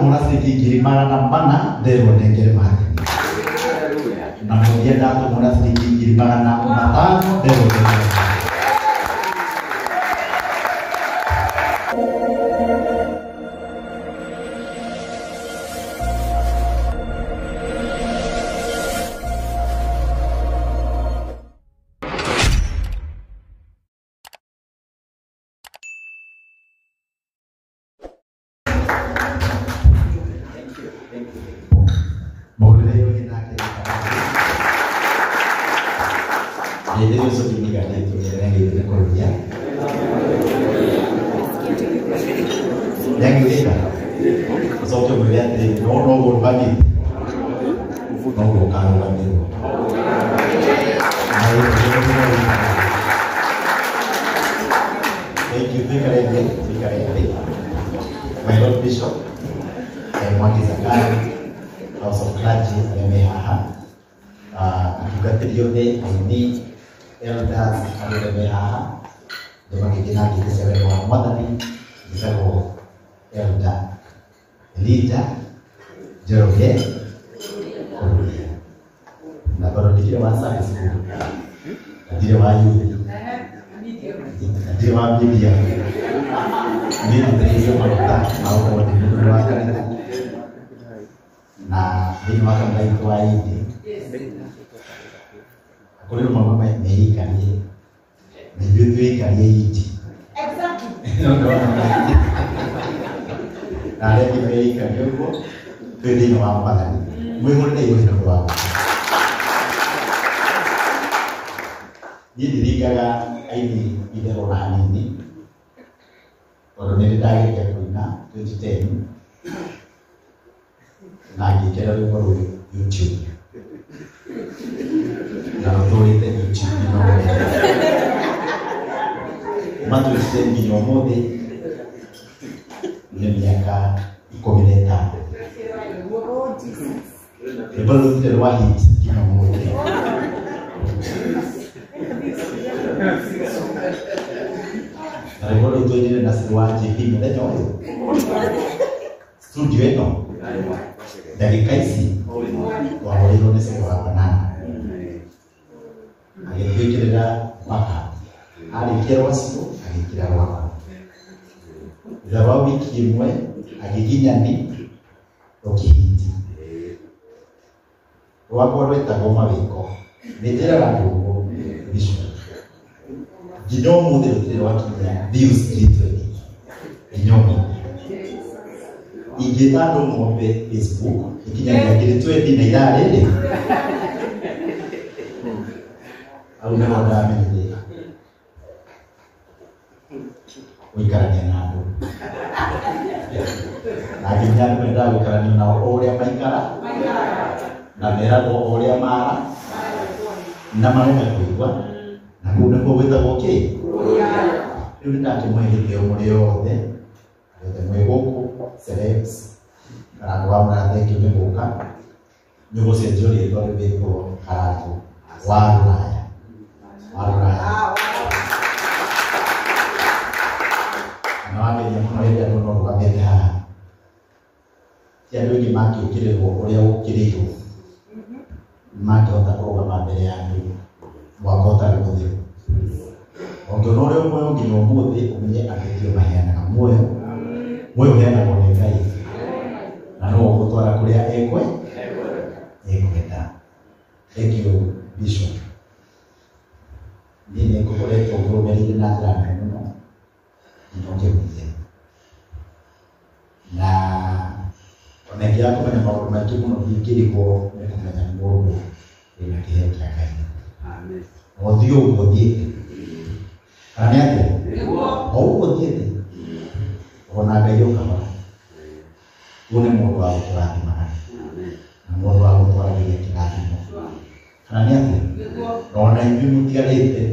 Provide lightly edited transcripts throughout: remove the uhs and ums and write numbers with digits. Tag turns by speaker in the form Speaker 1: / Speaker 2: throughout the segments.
Speaker 1: Ndatũmwo na ciringi 400,000 nderwo nengere Martin. Na mũthia ndatũmwo na ciringi 500,000 nderwo nengere. Thank you. My Lord Bishop, Mwangi Zakari, House of Clergy, Aremehaha, atungatĩri othe, aini, elders, arĩa me haha, ndĩmagĩthiĩ na ngeithi cia wendo wa Mwathani, njĩtagwo Elder Elijah Njoroge Kururia. Na tondũ ndikĩrĩ wa Sunday school, na ndirĩ wa youth, na ndirĩ wa media, niĩ nditĩrĩirio maguta ma gũkorwo ndĩ mũthuri wa kanitha, na thĩinĩ wa kanitha witũ wa Indi kũrĩ rũmwe meikarie na ithuĩ twĩikarie Indi. Na arĩa angĩ meikarie ũguo twĩ thĩinĩ wa Mwathani. Mwĩhũrĩre igũrũ nĩ ũndũ wa gũka. Niĩ ndiringaga aini itherũ na hanini tondũ nĩ ndĩ ndageria kũina 2010 na ngĩkĩra rwĩmbo rũrũ YouTube na rũtũrĩte YouTube nginya ũmũthĩ. Kuma 2010 nginya ũmũthĩ nĩ mĩaka 15. Rwĩmbo rũrũ rũtirĩ rwa hit nginya ũmũthĩ. Na rwĩmbo rũrũ twainire na Sir wa JP mũthenya ũyũ studio ĩno ndagĩka ici twahũrĩirwo nĩ Sir wa Banana agĩtwĩkĩrĩra backup arĩkia rwacio agĩkĩra rwakwa. Thutha wa wiki ĩmwe agĩginyani rũkĩhiti. Rwakwa rwĩtagwo Mawĩko. Nĩ njĩraga andũ ũguo Bishop nginya ũmũthĩ rũtirĩ rwakinya views 320 nginya ũmũthĩ. Ingĩta andũ ng'ombe Facebook ikinyagia 20 na ithaa rĩrĩ hau nĩho ndamenyire gũikarania na andũ na nginya andũ mendaga gũikarania nao o ũrĩa maikara na meragwo o ũrĩa mara na marenda kũigua na kũu nĩkuo gwĩtagwo kĩ. Rĩu nĩ ndakĩmũhe gĩtĩo mũrĩ othe othe mwĩ gũkũ celebs Karangũ wa Mũraya thengiũ nĩ gũka nĩ ũgũcenjio rĩtwa rĩu wĩtwo Karangũ wa Rũraya wa Rũraya. Na wageria mũno hĩndĩ ĩrĩa andũ rũgamĩte haha ti andũ aingĩ mangĩũkĩrĩrwo ũrĩa ũkĩrĩirwo mangĩhota kũrũgama mbere ya andũ mwaka ũtarĩ mũthiru. Ũngĩona ũrĩa muoyo nginya ũmũthĩ ũmenye andũ tio maheanaga muoyo. Muoyo ũheanagwo nĩ Ngai na no ũgũtwara kũrĩa ekwenda. Thank you Bishop. Niĩ nĩ ngũkoretwo ngũrũmĩrĩire na njĩra nene mũno nginya ũkĩhunjia na ona ingĩaga kũmenya maũndũ maingĩ mũno ndingĩrigwo nĩ kũmenya mũndũ wĩna kĩheo kĩa Ngai. Ũthiĩ ũguo ũthiĩte kana nĩ atĩa? O ũguo ũthiĩte ona Ngai o kahora. Ũyũ nĩ mũndũ wa gũtũrathimaga na mũndũ wa gũtwaragĩria kĩrathimo kana nĩ atĩa? Na ona ithuĩ mũtigarĩte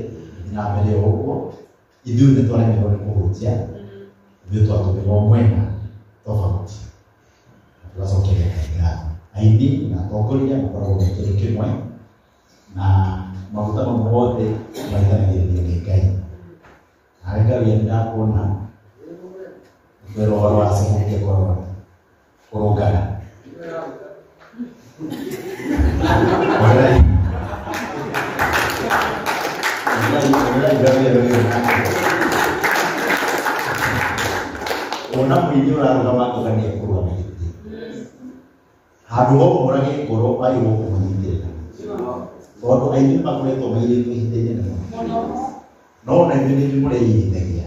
Speaker 1: na mbere o ũguo ithuĩ nĩ twaremirwo nĩ kũhunjia ithuĩ twatũmirwo mwena tofauti na tũgacokeria Ngai ngatho. Aini na atongoria makoragwo me kĩndũ kĩmwe na maguta mau mothe maitanagĩrĩrio nĩ Ngai. Nawe Ngai nĩ ndakuona kwĩrwo ũhoro wa kĩng'ũki kĩa corona. Kũrũngana. Ona mũini ũrarũgama akauga nĩ ekũrũa na gĩtĩ. Handũ ho ũrage ngoro wagĩrĩirwo kũmũnyitĩrĩra. Tondũ aini makoretwo mairĩtwo ihinda inene mũno. No ona inyuĩ nĩ inyuĩ mũreirithania.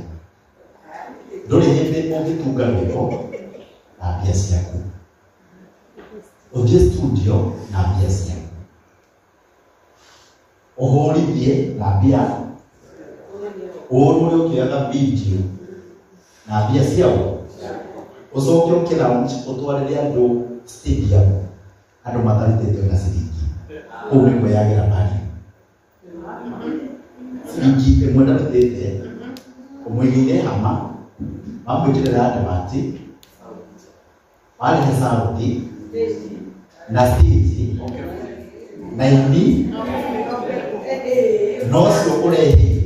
Speaker 1: Ndũrĩ hĩndĩ ũngĩtunga rwĩmbo na mbia ciaku. Ũthiĩ studio na mbia ciaku. Ũhũrithie na mbia. Ũrũre ũkĩoyaga video na mbia ciao. Ũcoke ũkĩ launch ũtwarĩre andũ stadium andũ matarutĩte ona ciringi. Kũu nĩ kwĩyagĩra value. Ciringi ĩmwe ndarutĩte ũmũigĩire hama wamwĩkĩrĩra advert warĩhe sauti na stage na ini no ũcio ũrehire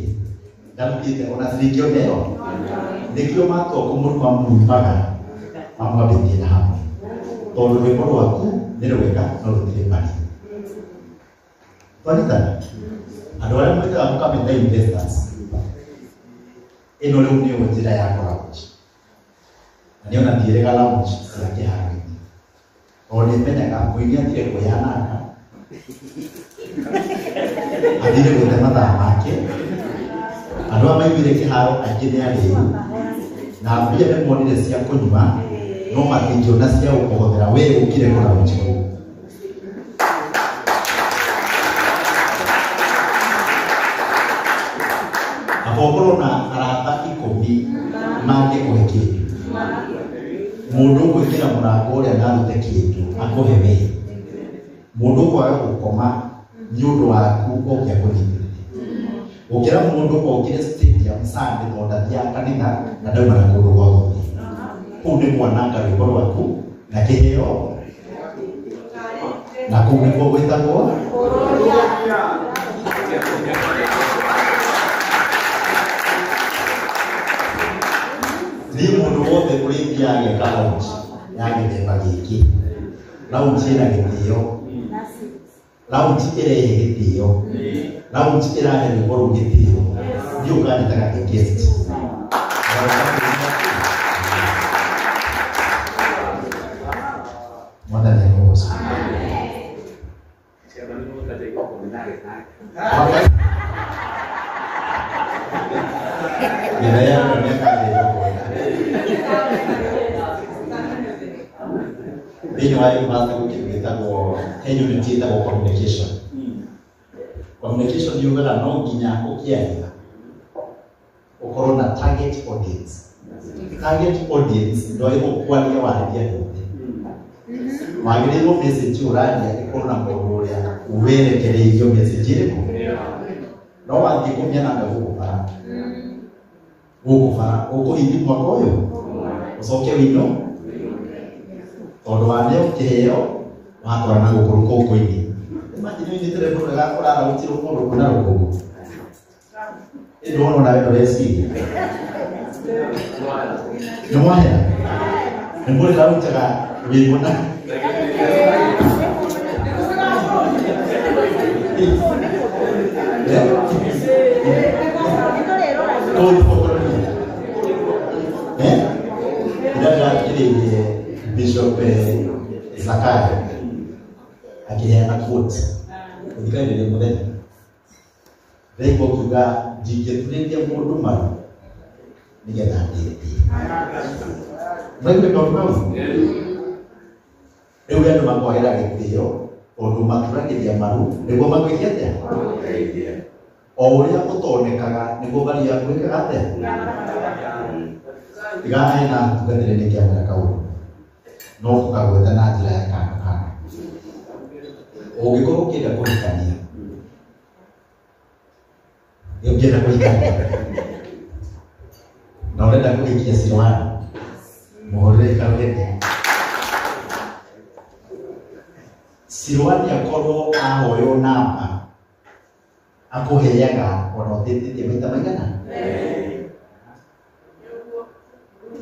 Speaker 1: ndarutĩte ona ciringi ona ĩyo. Nĩkĩo matua kũmũruma mumaga mamwambĩtie na hamwe tondũ rwĩmbo rwaku nĩ rwega no rũtirĩ value. Twanyitana? Andũ arĩa mwĩtaga mũkamĩta investors ĩno rĩu nĩyo njĩra ya kũ-launch. Na nĩ ona ndiĩrĩga launch cia kĩharo-inĩ tondũ nĩ menyaga mũini athire kwĩyananga athire gũte mathaa make. Andũ aya maiguire kĩharo aingĩ nĩ arĩu na mbia nĩ monire cia kũnyua no matingĩona cia gũkũhũthĩra we ũkire kũ-launch kũu. Aba ũkorwo na arata 10 mangĩkũhe kĩndũ. Mũndũ ũgwĩkĩra mũrango ũrĩa na arute kĩndũ akũhe we. Mũndũ ũkwaga gũkoma nĩ ũndũ waku oke akũnyitĩrĩre. Ũkĩra mũndũ okire stadium Sunday tondũ ndathiaga kanitha na ndauma na kũndũ gwa gũthiĩ. Kũu nĩ mwananga rwĩmbo rwaku na kĩheo na kũu nĩkuo gwĩtagwo niĩ mũndũ wothe ũrĩthiaga ageka launch ya gĩthemba gĩkĩ. Launch ĩna gĩtĩo. Launch ĩrehe gĩtĩo. Launch ĩrahe rwĩmbo rũu gĩtĩo. Niĩ ũkanjĩtaga a guest. Mwathani arogocwo. Mbere ya mĩaka ĩgũkũra. Thĩinĩ wa university gwĩ kĩndũ gĩtagwo he unit ĩtagwo communication. Communication yugaga no nginya ũkĩaria ũkorwo na target audience. Target audience ndwagĩrĩirwo kwaria warĩrie andũ othe. Wagĩrĩirwo message ũraria ĩkorwo na mũndũ ũrĩa werekereirio message ĩrĩkũ. No wathiĩ kũmĩananga gũkũ bara. Gũkũ bara ũkũhithi mwaka ũyũ ũcoke wĩino tondũ waneo kĩheo watwara na gũkũ rũkũngũ-inĩ. Imagine ũinĩte rwĩmbo rwega ũraraũtirwo kũndũ kwĩna rũkũngũ. Ĩndĩ wona onawe ndũreciria. Nĩ mwahera? Nĩ mũrĩ rautaga rwĩmbo na kũu nĩkuo kũrorire. Ira ndĩrathikĩrĩirie Bishop Zakayo akĩheana quote. Ũthikagĩrĩria mũthenya. Ndĩraigua ũkiuga ndingĩturĩria mũndũ maru nĩgetha ndĩtie. Mwaigua kaũndũ kau? Rĩu andũ makwagĩra gĩtĩo tondũ maturagĩria maru nĩguo magwĩke atĩa? O ũrĩa ũtonekaga nĩguo value yaku ĩkaga atĩa? Tiga hena tungatĩre nĩ kĩamwĩra kaũndũ no tũkagweta na njĩra ya kando kando. Ũngĩkorwo ũkĩenda kũhikania ũngĩenda kũhikania na ũrenda kũhikia Silwani mũhũrĩre karũgeni. Silwani akorwo ahoywo namba akũheaga ona ũtĩtĩtie maita maigana.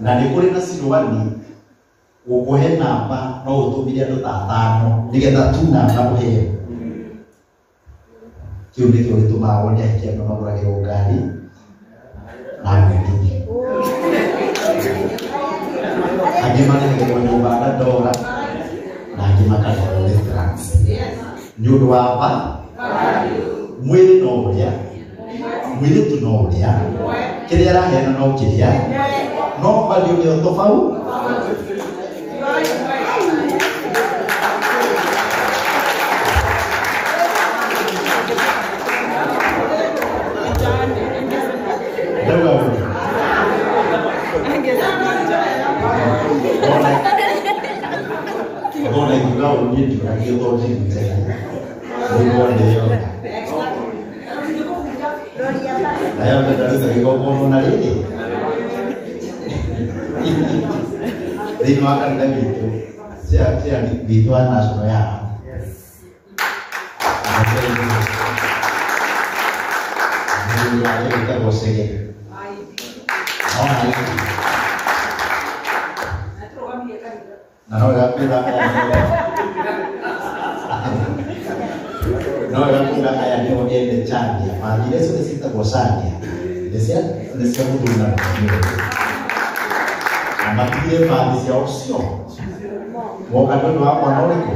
Speaker 1: Na nĩ kũrĩ na Silwani Gũkũhe namba no ũtũmire andũ ta atano nĩgetha tu namba ũheo. Kĩu nĩkĩo gĩtũmaga wone ahiki amwe magũragĩrwo ngari na amwe nduthi. Angĩ marĩhagĩrwo nyũmba na ndora na angĩ makarĩhagwo restaurants. Nĩ ũndũ wa ba mwĩrĩ no ũrĩa, mũirĩtu no ũrĩa, kĩrĩa araheana no kĩrĩa, no value nĩyo tofauti. Ndauga ũguo. Ona ingiuga ũũ niĩ ndiũragio tondũ ndiguĩte nĩguo ndĩyoga. Nayo ndaruta gĩgongona na rĩrĩ thĩinĩ wa kanitha witũ cia witũ wa national ya mũthuri wake wĩtagwo Chege. Na no wega kuga aya no wega kuga aya nĩo ene Chandia. Mathire ciothe ciĩtagwo Chandia nĩ cia mũthuri na mũtumia. Na matigire bathi ciao cio moka nĩ ũndũ wa mwana ũrĩkũ?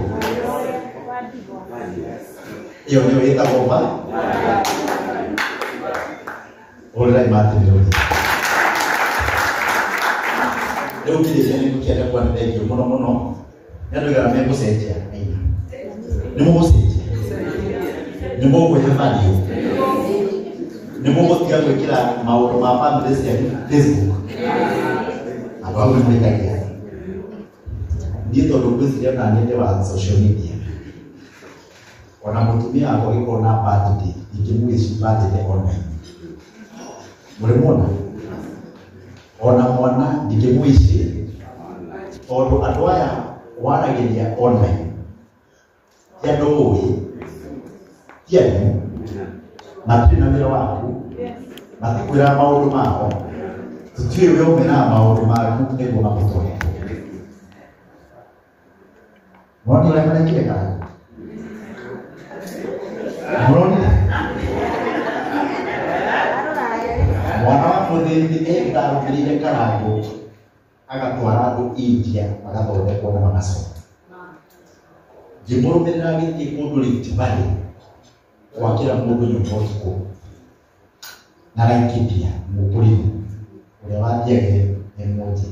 Speaker 1: Ĩyo nĩyo ĩtagwo ba ũrĩrai matĩrĩrũri. Rĩu ngĩrĩkia nĩ ngũkĩenda kuona thengiũ mũno mũno nĩ andũ aigana megũcenjia aina. Nĩ mũgũcenjia, nĩ mũkwĩhe value, nĩ mũgũtiga gwĩkĩra maũndũ ma family cianyu Facebook. Andũ amwe mwĩkagia niĩ tondũ ngwĩciria ona niĩ ndĩ wa social media, ona mũtumia wakwa agĩkorwo na birthday ingĩmũwish birthday online. Mũrĩ muona? Ona mwana ndingĩmũici tondũ andũ aya waragĩria online ti andũ ũĩ, ti anyu, matirĩ na wĩra waku, matikwĩraga maũndũ mao, tũtiũĩ ũrĩa ũmeraga maũndũ maku nĩguo magũtware. Mũronire ũrĩa marekire kana? Mũronire? Mwana wa mũthĩnzi endarũmĩrĩire Karangũ agatwara andũ India magathondekwo na magacoka. Ngĩmũrũmĩrĩra agĩthiĩ kũndũ Rift Valley gwakĩra mũndũ nyũmba ũtukũ na Laikipia mũkũrĩmi ũrĩa wathiagire nĩ mũnje.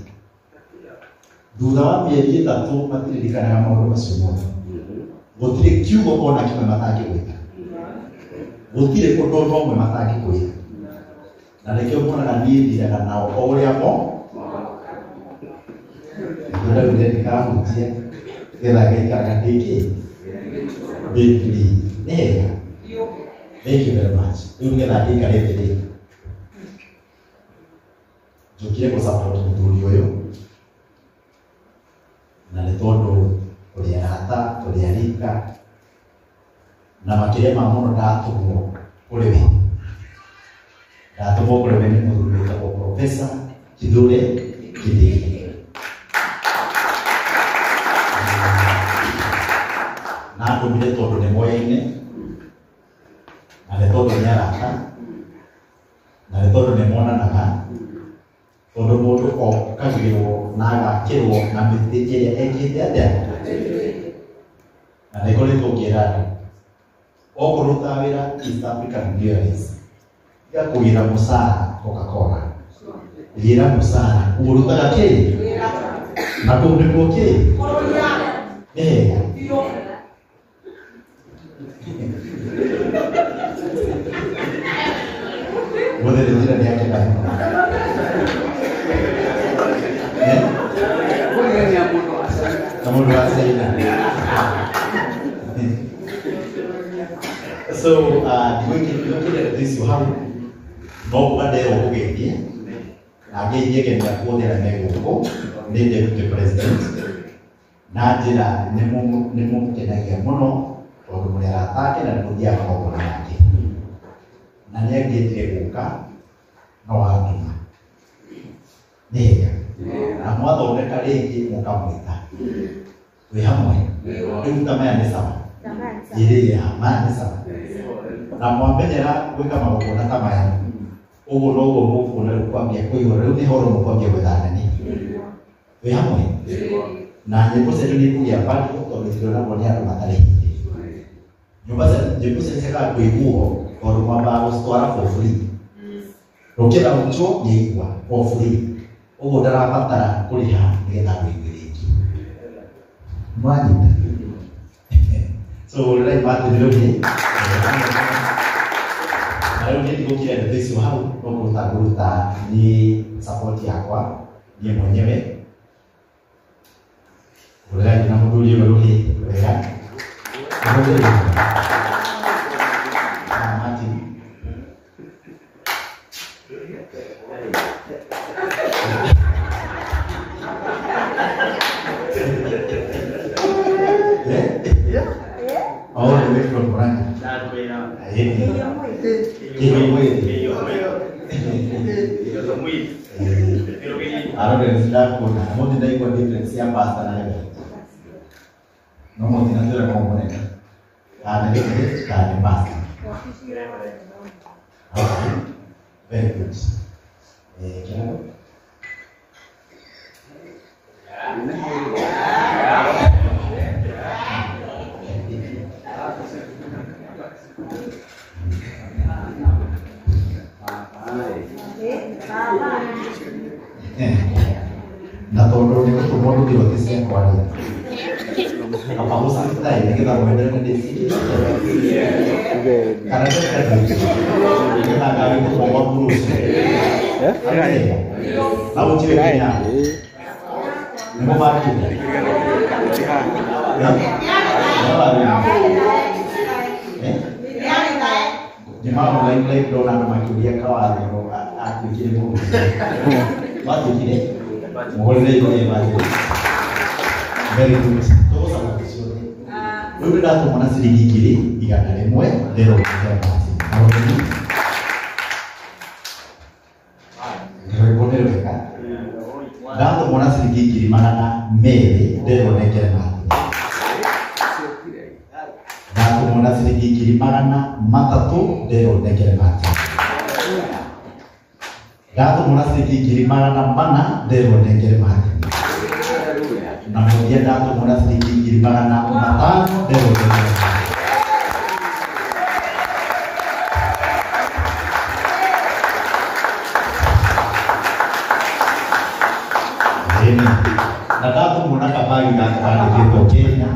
Speaker 1: Thutha wa mĩeri ĩtatũ matiririkanaga maũndũ macio mothe. Gũtirĩ kiugo ona kĩmwe matangĩgwĩta. Gũtirĩ ũndũ ona ũmwe matangĩkwĩra. Na nĩkĩo muonaga niĩ ndiraga nao o ũrĩa mo ndĩraugire ndikahutia nĩgetha ngaikaraga ndĩ kĩ ndĩ free. Nĩ hega. Thank you very much. Rĩu nĩgetha ngĩikare thĩ rĩ, njũkire gũ support mũthuri ũyũ na nĩ tondũ tũrĩ arata, tũrĩ arika, na makĩria ma mũno ndatũmwo kũrĩ we. Ndatũmwo kũrĩ we nĩ mũthuri wĩtagwo Professor Kithure Kindiki. Na andũmire tondũ nĩ moyaine, na nĩ tondũ nĩ arata, na nĩ tondũ nĩ monanaga, tondũ mũndũ okagĩrwo na agakĩrwo na mĩtĩ ĩrĩa ekĩte atĩa. Na nĩ ngoretwo ngĩra andũ okorwo ũrutaga wĩra East African Breweries, tiga kũgĩra mũcara Coca-Cola, gĩra mũcara ũrutaga kĩ na kũu nĩkuo kĩ nĩ hega. Mũthĩ njĩra nĩ akena mũno. Na mũndũ wa China. So, ndigwĩkĩra icio hau no kuga nderwo kũgeithie na ngeithie ageni aku othe arĩa me gũkũ nĩ deputy president na njĩra nĩ mũkenagia mũno tondũ mũrĩ arata ake na nĩ mũthiaga magongona make na nĩ angĩendire gũka no watũma. Nĩ hega. Na mwathondeka rĩngĩ mũkamwĩta. Twĩ hamwe. Rĩu ta maya nĩ sawa. Ĩrĩa maya nĩ sawa. Na mwamenyera gwĩka magongona ta maya. Ũguo noguo mũkuona rĩu kwambia kũihũra. Rĩu nĩ horo mũkwambia gwetha nani. Twĩ hamwe. Na nyĩmbo cianyu nĩ ikũgĩa bado tondũ itirionagwo nĩ andũ matarĩ hĩndĩ. Nyũmba nyĩmbo cianyu ciagaga kũiguo tondũ mwambaga gũcitwara for free. Rũkĩra ũcio nĩaigua for free. Ũguo ndarabatara kũrĩha nĩgetha wĩigue rĩngĩ. Mwanyita? So rĩrĩa Martin rĩu nĩ na rĩu niĩ ndigũkira ndeto icio hau no kũruta ngũruta nĩ support yakwa niĩ mwenyewe. Ũrĩrai na mũthuri ũyũ rũhĩ wega. Martin. All the way from Murang'a. Okay. Very good. Can I go? Na tondũ nĩ gũtũmwo ndũthirwo ti cia kwaria. Kaba gũcakĩta nĩgetha mwendere nĩ ndĩciĩkĩte. Kana nĩgetha ngawe gũtũmwo gwa mũrũcio. Na gũtirĩ kinya. Nĩ mũbangĩte? Nyuma online live ndona andũ makĩũria kawatho atuĩkire mũrũcio. Watuĩkire? Mũhũrĩre igũrũ Evangelist. Very good. Tũgũcaka ciothe. Rĩu nĩndatũmwo na ciringi 1,100 ndĩrwo kũhe Martin. Rwĩmbo nĩ rwega. Ndatũmwo na ciringi 200,000 ndĩrwo nengere Martin. Ndatũmwo na ciringi 300,000 ndĩrwo nengere Martin. Ndatũmwo na ciringi 400,000 ndĩrwo nengere Martin. Na mũthia ndatũmwo na ciringi 500,000 ndĩrwo nengere Martin. Na ndatũmwo na kabagi gaka kandĩkĩtwo Kenya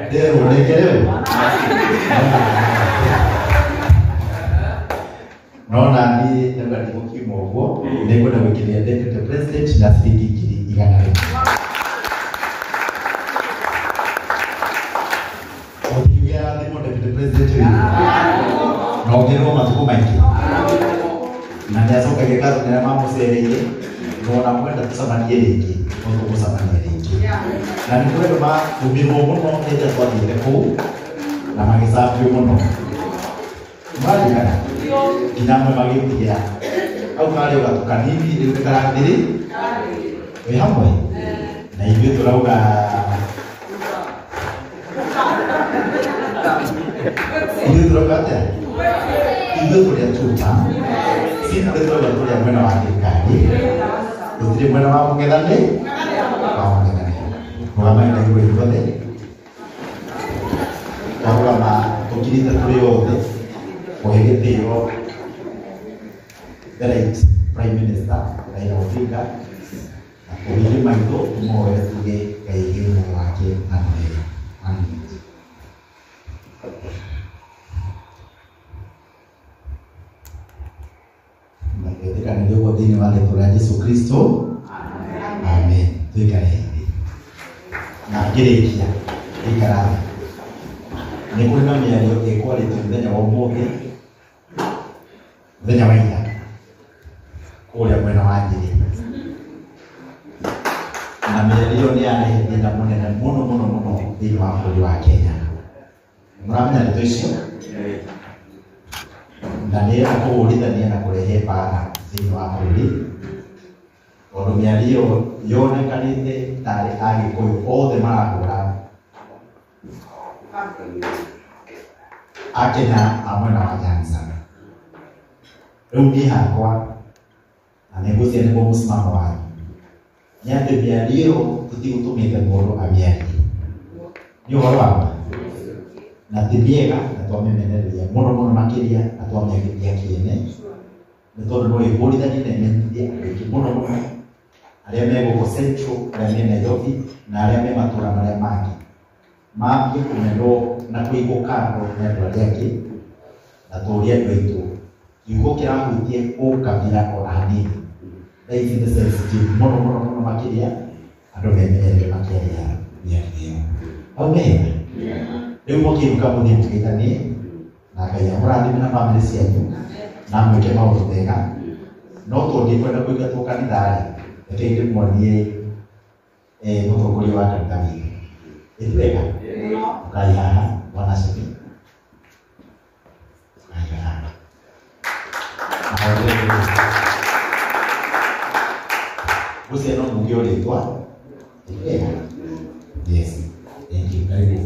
Speaker 1: ndĩrwo nengere no na niĩ ndauga ndigũkiuma ũguo nĩngwenda gwĩkĩria Deputy President na ciringi 100,000. Ũngiuge arathimwo Deputy President witũ na ongererwo matukũ maingĩ na nĩacokagia ngatho nĩ arĩa mamũcereire nona mwenda tũcemanie rĩngĩ no tũgũcemania rĩngĩ. Na nĩ kũrĩ andũ matũmirwo mũno hĩndĩ ĩrĩa twathiĩte kũu na magĩcambio mũno. Mũraririkana? Nginya amwe magĩtigĩra hau karĩ o gatũ kanini rĩu nĩ karathirĩ wĩ hamwe na ithuĩ tũrauga ithuĩ tũrauga atĩa? Ithuĩ tũrĩa tuta simply tũrauga tũrĩa mwena wa thirikari tũtirĩ mwena wa mũng'ethanĩro wa mũng'ethanĩro. Rũgamai na igũrũ ithuothe twarũgama tũkirĩte tũrĩ othe kũhe gĩtĩo the late Prime Minister Raila Odinga na tũhingĩ maitho tũmũhoere tuge Ngai aige muoyo wake handũ hega. Amen. Na twĩtĩkanĩrie ũguo thĩinĩ wa rĩtwa rĩa Jesũ Kristo. Amen. Tũikare thĩ. Na ngĩrĩkia ikara thĩ. Nĩ kũrĩ na mĩario ĩkwarĩtio mũthenya wa ũmũthĩ mũthenya wa ira kũrĩa mwena wa Nyĩrĩ na mĩario nĩ yarehe thĩna mũnene mũno mũno mũno thĩinĩ wa bũrũri wa Kenya. Mũramenya ndeto icio na nĩ ĩrenda kũhũrithania na kũrehe mbara thĩinĩ wa bũrũri. Tondũ mĩario yonekanĩte tarĩ Agĩkũyũ othe marahũra Akenya a mwena wa Nyanza. Rĩu niĩ hakwa na nĩngwĩciria nĩguo mũsimamo wanyu nĩ atĩ mĩario tũtigũtũmĩte mũndũ amĩarie nĩ ũhoro wa ma na ti mĩega na twamĩmenereria mũno mũno makĩria na twamĩagithia kĩene nĩ tondũ no ĩhũrithanie na ĩmenyithie andũ aingĩ mũno mũno arĩa me gũkũ Central, arĩa me Nairobi na arĩa me matũra marĩa mangĩ mambie kũmenwo na kũigwo kando nĩ andũ arĩa angĩ na tũrie andũ aitũ kiugo kĩrahutie ũkabira ona hanini thaa ici nĩ sensitive mũno mũno mũno makĩria andũ memenyerere makĩaria mĩario ĩyo hau nĩ hega. Rĩu mũkĩinũka mũthiĩ mũgeithanie na Ngai amũrathime na bamĩrĩ cianyu na mwĩke maũndũ mega no tondũ ndikwenda kũingatwo kanitha-rĩ reke ndĩmuonie mũtongoria wa kanitha witũ. Ĩti wega? Ũkai haha bwana Shemi. Ũkai haha. Ngwĩciria no muge rĩtwa. Ĩti wega? Yes. Thank you. Karibu.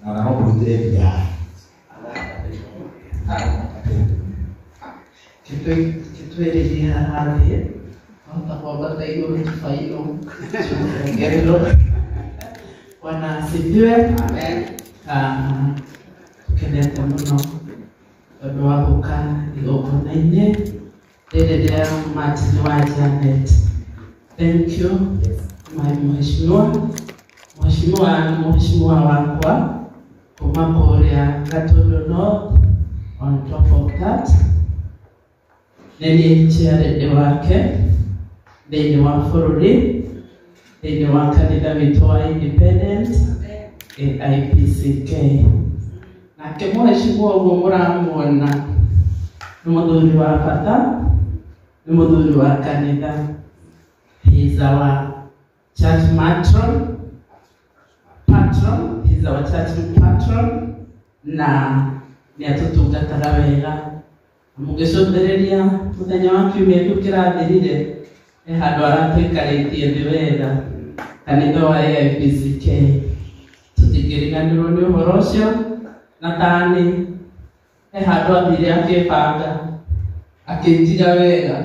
Speaker 1: Na ona no mũrutĩre mbia haha.
Speaker 2: Titwĩrĩrie haha thĩ wahota kwambata igũrũ tũbairwo ngerero. Bwana asifiwe. Tukenete mũno tondũ wa gũka igongona-inĩ rĩrĩ rĩa Martin wa Janet. Thank you my mheshimiwa. Mheshimiwa nĩ mheshimiwa wakwa kuma kũrĩa Gatundu North. On top of that nĩ niĩ chairlady wake thĩinĩ wa bũrũri, thĩinĩ wa kanitha witũ wa Independent AIPCK. Nake mheshimiwa ũguo mũramuona nĩ mũthuri wa bata, nĩ mũthuri wa kanitha. He is our church matron, patron, he is our church patron na nĩ atũtungataga wega. Mũgĩcũthĩrĩria mũthenya wa kiumia kĩu kĩrathirire he handũ aratũikarĩtie thĩ wega kanitha wa AIPCK. Tũtingĩriganĩrwo nĩ ũhoro ũcio na tani he handũ athire akĩbanga akĩnjiga wega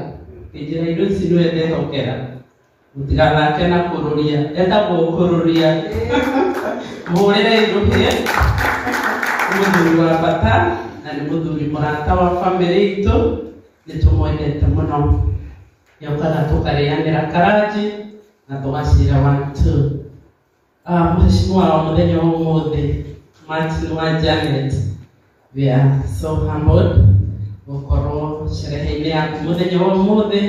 Speaker 2: akĩnjĩra indo ici nĩwe ndehokera mũtigathake na kũrũria etagwo kũrũria mũhũrĩre irũhie. Nĩ mũthuri wa bata na nĩ mũthuri mũrata wa bamĩrĩ itũ nĩ tũmwendete mũno. Nĩokaga tũkarĩanĩra karanji na tũgacira 1 2. Mheshimiwa wa mũthenya wa ũmũthĩ Martin wa Janet, we are so humbled gũkorwo sherehe-inĩ yaku mũthenya wa ũmũthĩ.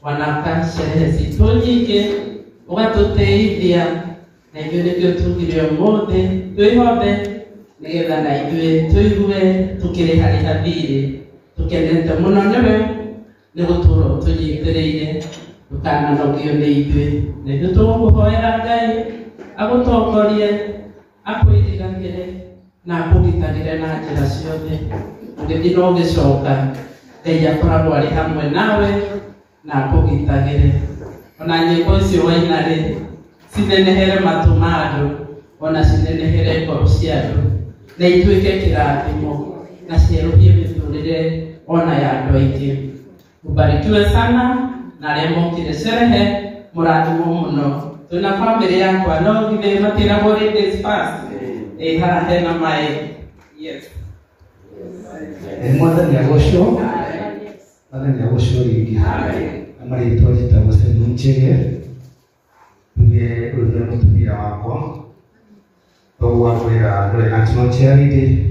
Speaker 2: Wanaka sherehe citũ nyingĩ ũgatũteithia na ithuĩ nĩkĩo tugire ũmũthĩ twĩhothe nĩgetha na ithuĩ tũigue tũkĩrĩharĩha thirĩ. Tũkenete mũno nĩwe nĩ gũtũra ũtũnyitĩrĩire ndũkananogio nĩ ithuĩ na ithuĩ tũgũkũhoera Ngai agũtongorie akwĩrigagĩre na akũgitagĩre na njĩra ciothe. Ũgĩthiĩ na ũgĩcoka Ngai akoragwo arĩ hamwe nawe na akũgitagĩre. Ona nyĩmbo icio waina rĩ cinenehere matũ ma andũ ona cinenehere ngoro cia andũ na ituĩke kĩrathimo na cierũhie mĩtũrĩre ona ya andũ aingĩ. Ubarikiwe sana na arĩa mokire sherehe mũrathimwo mũno. Twĩna bamĩrĩ yakwa no githĩ matiragwo ladies first. Ĩ haha hena maĩ. Yes.
Speaker 3: Mwathani agocwo. Mwathani agocwo rĩngĩ. Na marĩtwa njĩtagwo Simon Chege. Nĩ ũyũ nĩ mũtumia wakwa. Toguo akwĩra ndũrĩ na no chairlady.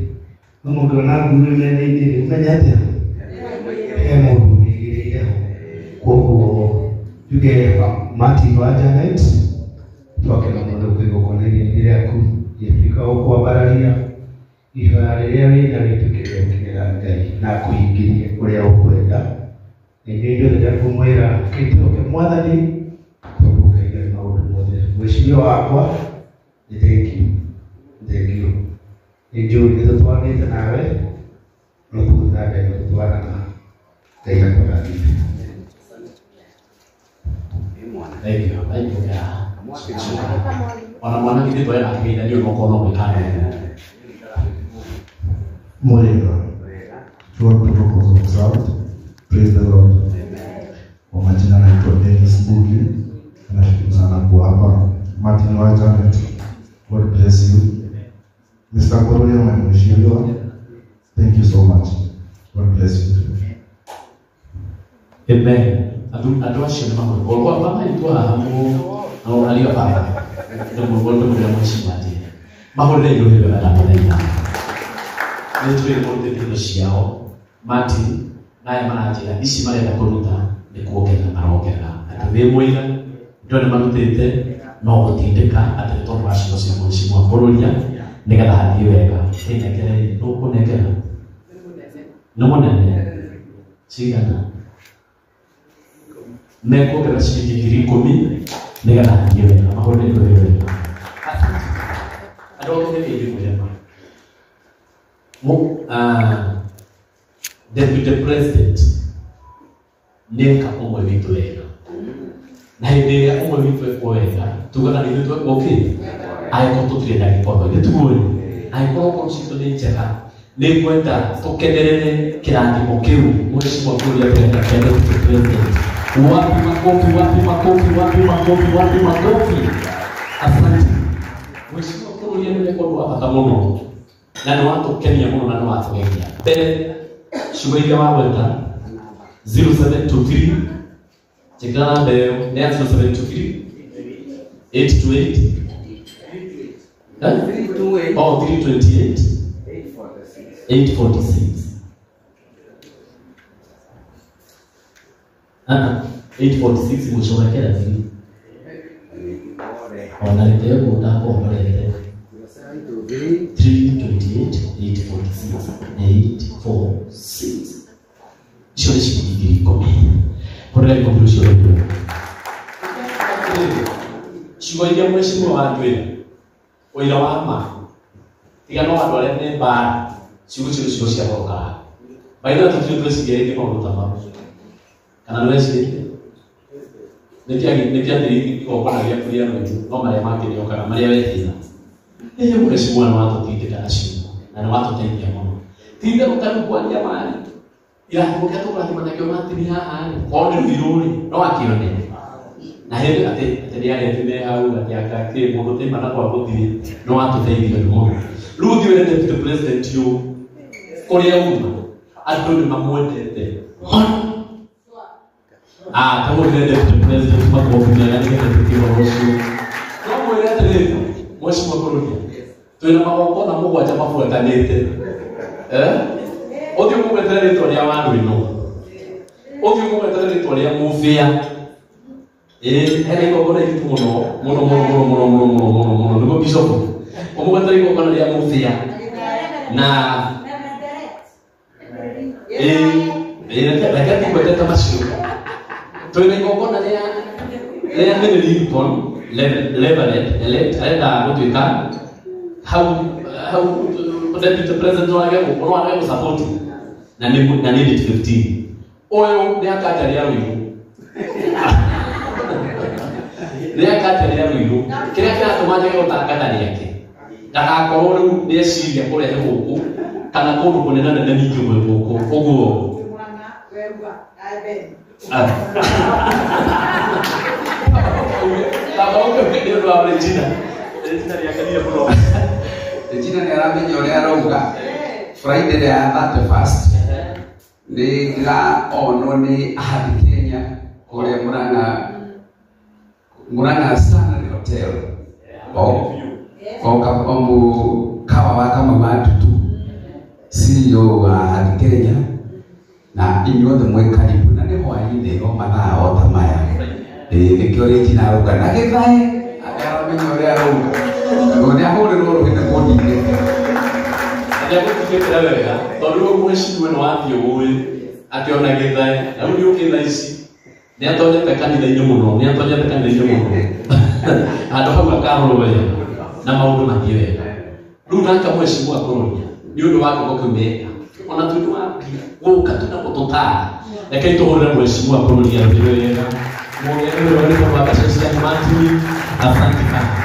Speaker 3: No mũngĩona nguru metha-inĩ rĩ, ũmenye atĩa? He mũndũ ũmĩigĩrĩire ho. Koguo njuge Martin wa Janet twakena mũno kwĩgongona-inĩ rĩaku gĩtuĩka gũkwambararia ihoya rĩrĩa wĩna rĩtuĩke rĩa gũkenera Ngai na akũhingĩrie ũrĩa ũkwenda. Na ithuĩ ithuothe ndakũmwĩra kĩtũke Mwathani tondũ Ngai nĩ maũndũ mothe. Mheshimiwa wakwa nĩ thank you. Thank you. Nĩ njũĩ nĩ tũtwaranĩte nawe no tũgũthiĩ na mbere gũtwarana. Ngai akũrathime.
Speaker 1: Thank you. Thank you. Ona mwana githĩ twena akĩgeithania ũguo no gwĩka.
Speaker 4: Morena. To all protocols observed. Praise the Lord. Kwa majina naitwa Dennis Bugi. Nashukuru sana kuwa hapa. Martin wa Janet, God bless you. Mr. Kororia mheshimiwa, thank you so much. God bless you.
Speaker 1: Amen. Andũ acio nĩ mahũrwo. Kwa baba itwa hamu na alio baba. Nĩ mũndũ mũrĩa mheshimiwa atĩ. Mahũrĩre indo hĩndĩ ĩrĩa ndamũthaitha. Nĩ tũrĩ mũrutĩte indo ciao. Martin naye maranjĩra ici marenda kũruta nĩ kuongerera marongerera. Atĩ wĩ mũira indo nĩ marutĩte no gũtindĩka atĩ nĩ tondũ wa ciugo cia mheshimiwa Kũrũria nĩgetha hathiĩ wega. Kĩnengere nũkũnengera nĩ mũnene cigana mekuongerera ciringi 10,000 nĩgetha hathiĩ wega. Mahũrĩre indo wega. Andũ othe nĩ kĩndũ mwema. Deputy President nĩeka ũmwe witũ wega. Na hĩndĩ ĩrĩa ũmwe witũ ekwo wega tugaga nĩ ithuĩ twekwo kĩ angĩkorwo tũtirĩ na gĩkondo githĩ tiguo rĩ angĩkorwo ngoro citũ nĩ njega nĩ ngwenda tũkenerere kĩrathimo kĩu mheshimiwa Kũrũria tũrenda kĩa Deputy President. Wapi makofi, wapi makofi, wapi makofi, wapi makofi. Asante. Mheshimiwa Kũrũria nĩ weka ũndũ wa bata mũno na nĩ watũkenia mũno na nĩ watũgegia. Mbere ciugo iria wagweta 0723 njĩkĩra namba ĩyo nĩ ya 0723 828 oh 328 846 846 mwisho wake 3 ona rĩtĩo ndakuomborete 328 846 846 icio nĩ ciringi 10,000. Hũrĩra ikobi rũcio rũngĩ. Ciugo iria mheshimiwa wanjĩra ũira wa ma tiga no andũ arĩa me mbara ciugo icio nĩ ciugo cia goro. By the way tũtirĩ tweciria rĩngĩ maũndũ ta mau kana nĩ wecirĩtie nĩkĩambĩrĩirie igongona rĩaku rĩa rũĩru no marĩa mangĩ nĩokaga marĩa wetĩra. Ĩĩ mheshimiwa nĩ watũtindĩka na ciugo na nĩ watũteithia mũno. Ti itherũ ta rĩu kwaria marĩ irathimo kĩrĩa tũkũrathima nakĩo Martin haha rĩ korwo nĩ rũirũ rĩ no akĩone na hĩndĩ atĩ nĩ arĩa me hau atĩ anga kĩ mũndũ taima na kwa gũthiĩ nĩ watũteithia mũno. Rĩu ũthiĩ wĩre Deputy President ũyũ kũrĩa uma andũ nĩ mamwendete mũno. Tũhũrĩre Deputy President makobi mega nĩgetha tũtie ũhoro ũcio. No mwĩre atĩrĩrĩ mheshimiwa Kũrũria twĩna magongona 7 mabuatanĩte ũthiĩ ũmũgwetere rĩtwa rĩa Waruino ũthiĩ ũmũgwetere rĩtwa rĩa Mũbĩa. Ĩĩ hena igongona iritũ mũno mũno mũno mũno mũno mũno mũno mũno mũno nĩguo bishop ũmũgwetere igongona rĩa Mũbĩa na reke ndigwetete macio twĩna igongona rĩa Mary Lincoln Leverett elect arenda gũtuĩka hau Deputy President wage gũkorwo wage gũsupport na nĩ date 15 ũyũ nĩ akanja rĩa Ruiru nĩ akanja rĩa Ruiru kĩrĩa kĩratũma njage gũtangatha rĩake ndagakorwo rĩu nĩeciria kũrehe gũkũ kana kũndũ kũnene nene ningĩ ũmwe gũkũ ũguo nĩ ũndũ wa Regina. Regina nĩakenire mũno.
Speaker 5: Regina nĩ aramenya ũrĩa arauga. Friday ya 31st nĩ ndĩraonwo nĩ Ahadi Kenya kũrĩa Murang'a Stanley Hotel o mũkawa wa Kamau wa Ndutu CEO wa Ahadi Kenya na inyuothe mwĩ karibu na nĩ hwaĩ-inĩ o mathaa o ta maya. Nĩkĩo Regina arauga na gĩthae aramenya ũrĩa arauga nĩ ahũrĩrwo rũhĩ nĩ kũndindĩka.
Speaker 1: Nĩagũtindĩkĩra wega tondũ rĩu mheshimiwa nĩ wathiĩ ũĩ atĩ ona gĩthae na rĩu nĩũkĩ thaa ici nĩatonyete kanitha-inĩ mũno nĩatonyete kanitha-inĩ mũno handũ hau akarorwo wega na maũndũ mathiĩ wega. Rĩu nake mheshimiwa Kũrũria nĩ ũndũ wa gĩko kĩu meka ona tondũ wa mbia gũka tu na gũtũtara rekei tũhũrĩre mheshimiwa Kũrũria rũhĩ wega.
Speaker 6: Muongelee wale kwa mbeca cia Martin. Asante sana.